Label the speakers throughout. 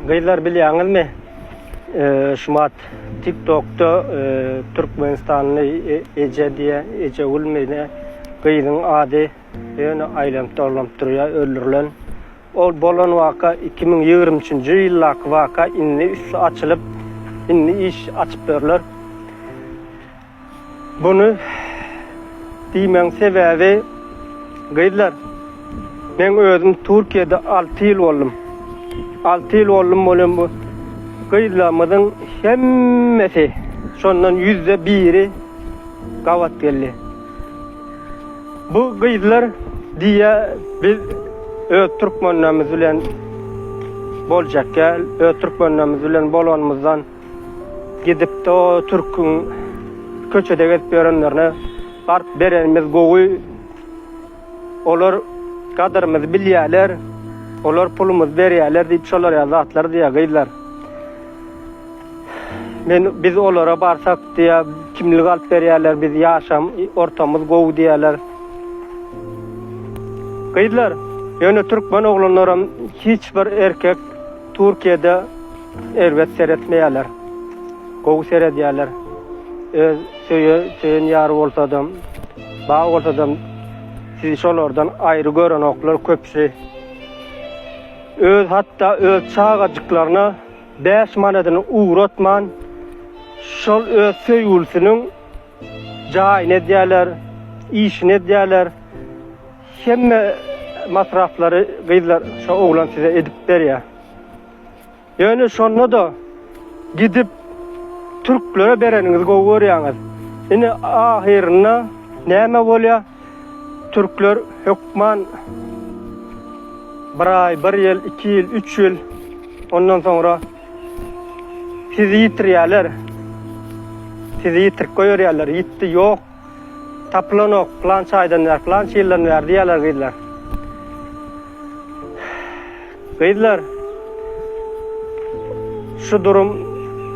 Speaker 1: Gyzlar bilýäňizmi? Şumat TikTokda Türkmenistanly eje diýe Ejegülmi ne gyzyň ady ýöne aýlanyp dolanyp durýar öldürilen. Ol bolan waka 2023-nji ýyldaky waka indi üsti açylyp indi iş açyp berler. Buny diýmegiň sebäbi gyzlar meň özüm Türkiýede 6 ýyl boldum. 6 ýyl boldum bolan bu gyzlarymyzyň hemmesi şondan ýüzde biri gabat geldi. Bu gyzlar diýýä biz öz türkmenlerimiz bilen boljak däl, öz türkmenlerimiz bilen bolanymyzdan Gidipdi o türküň köçede gezip ýörenlerine baryp berenimiz gowy. Olar gadyrymyzy bilýärler. Olar pulumyzy berýärler diýip şolar ýaly zatlar diýýär gyzlar. Men biz olara barsak diýýär kimlik alyp berýärler biz ýaşam ortamyz gowy diýýärler. Gyzlar ýöne türkmen oglanlaram hiç bir erkek Türkiýede Erbet seretmeýärler. Gowy seredýärler. Öz söýe, söýen ýary bolsadam, bar bolsadam sizi şolardan aýry görenoklar köpüsi. Öz hatda öz çagajyklaryna 5 manadyny ugratman şol öz söýgülisiniň jaýyny edýärler, işini edýärler. Hemme masraflary gyzlar şo oglan size edip berýär. Ýöne şonda-da gidip türklere bereniňizi gowy görýäňiz. Ine ahyrynda näme bolýar? Türkler hökman bir aý, bir ýyl, iki ýyl, üç ýyl ondan soňra sizi ýitirýärler. Sizi ýitirip goýberýärler. Ýitdi, ýok. Tapylanok, pylança aýdan bäri, pylança ýyldan bäri diýýärler gyzlar. Gyzlar, şu durum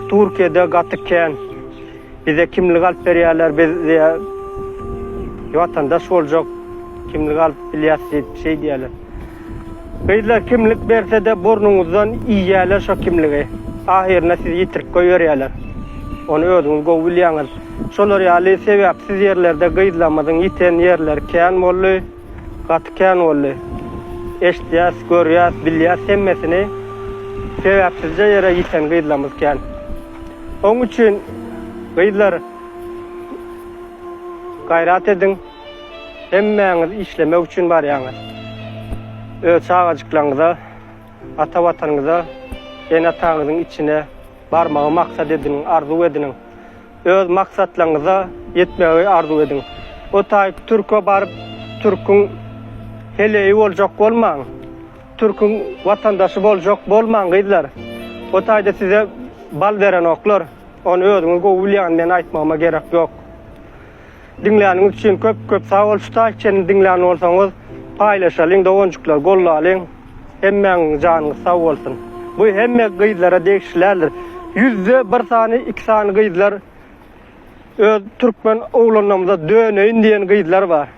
Speaker 1: Türkiýede gaty kän. Bize kimlik alyp berýärler, biz diýýär, watandaş boljak, kimlik alyp bilýäs diýip şeý diýýärler. Gyzlar kimlik bersede burnuňyzdan iýýäler şo kimligi. Ahyrynda sizi ýitirip goýberýäler. Ony özüňiz gowy bilýäňiz. Şolar ýaly sebäpsiz ýerlerde gyzlarymyzyň ýiten ýerleri kän boldy. Gaty kän boldy. Eşitýäs, görýäs, bilýäs hemmesini. Sebäpsizje ýere ýiten gyzlarymyz kän. Oň üçin gyzlar gaýrat ediň. Hemmäňiz işlemek üçin barýaňyz. Öz çagajyklaryňyza, ata Watanyňyza, ene-ataňyzyň içine barmagy maksat ediniň, arzuw ediniň. Öz maksatlaryňyza ýetmegi arzuw ediň. O taýyk türke baryp, türküň heleýi boljak bolmaň. Türküň watandaşy boljak bolmaň gyzlar. O taýda size bal berenoklar. Ony özüňiz gowy bilýäňiz, meni aýtmagyma gerek ýok. Diňläniňiz üçin köp köp sag bol şu taýy çenli diňlän bolsaňyz paýlaşalyň doganjyklar gollalyň hemmäňiziň janyňyz sag bolsun bu hemme gyzlara degişli däldir ýüzde bir sany iki sany gyzlar öz türkmen oglanlarymyza döneýin diýen gyzlar bar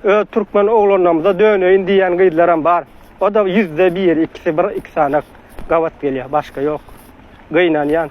Speaker 1: öz türkmen oglanlarymyza döneýin diýen gyzlaram bar o da ýüzde biri ikisi bir iki sany gabat gelýär başga ýok gynanýan.